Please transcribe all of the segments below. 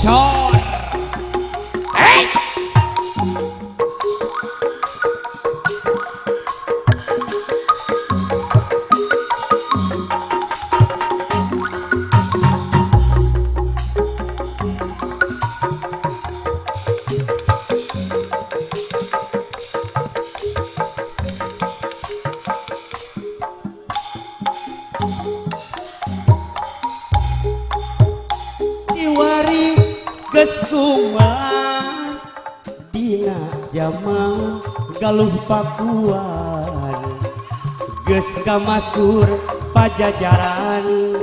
Sor. Hey. Iwari gesumelar dina jaman Galuh Pakuan geus kamasur Pajajaran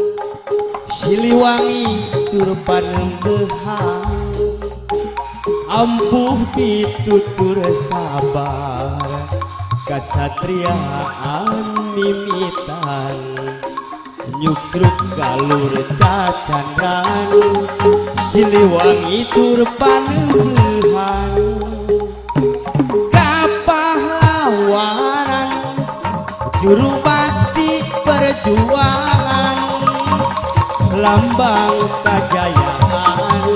Siliwangi tur panembehan ampuh pitutur sabar kasatriaan mimitan nyucruk galur cacandran Siliwangi tur panembehan kapahlawanan juru bakti perjuangan lambang kajayaan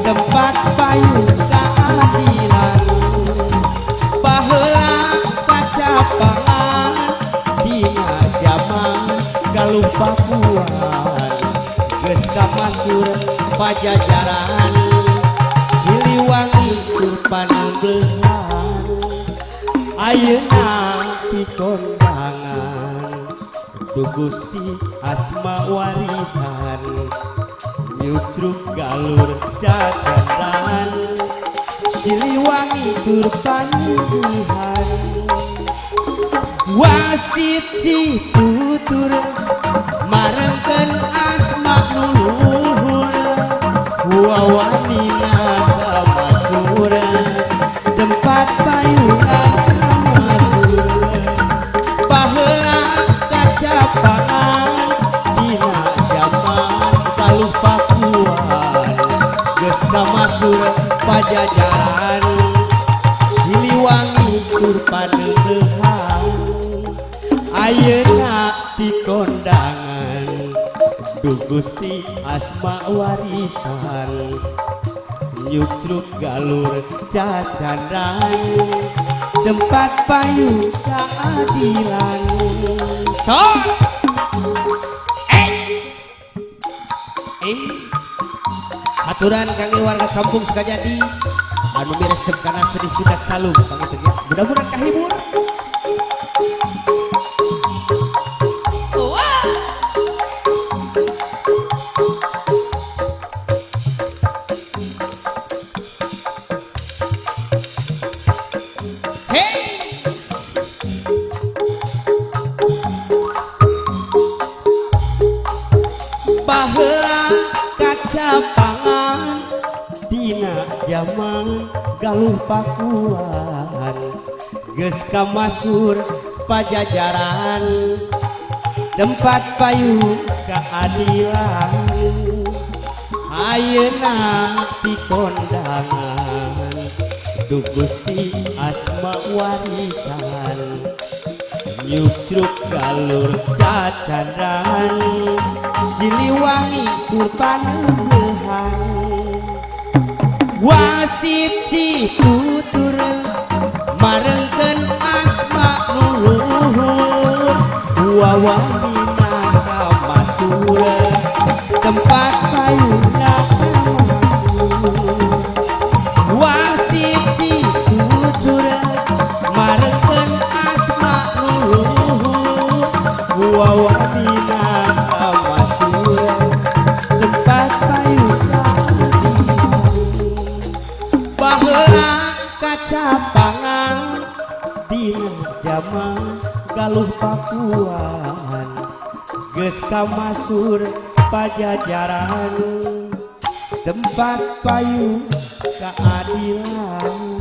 tempat payung keadilan baheula kacapangan dina jaman Galuh Pakuan geus kamasur Pajajaran Siliwangi tur panembehan ayeuna pikondangan du Gusti asma warisan nyucruk galur cacandran Siliwangi tur panembehan wasit Citutur marengkeun asma luhur wawanina kamasur tempat payungan kamasur baheula kacapangan dina jaman Galuh Pakuan geus kamasur Pajajaran Siliwangi tur panembehan ayeuna dikondangan du Gusti asma warisan nyucruk galur cacandran tempat payung keadilan. So aturan kangge warga kampung Sukajadi anu miresep kana seni Sunda Calung panginten ya, mudah-mudahan kahibur. Baheula kacapangan dina jaman Galuh Pakuan geus kamasur Pajajaran tempat payung keadilan ayeuna dikondangan du Gusti asma warisan nyucruk galur cacandran Siliwangi tur panembehan wasit Citutur marengkeun asma luhur wawanina kamasur tempat payungna kamasur wasit Citutur marengkeun asma luhur wawanina kamasur tempat payungna baheula kacapangan dina jaman Galuh Pakuan geus kamasur Pajajaran tempat payung keadilan.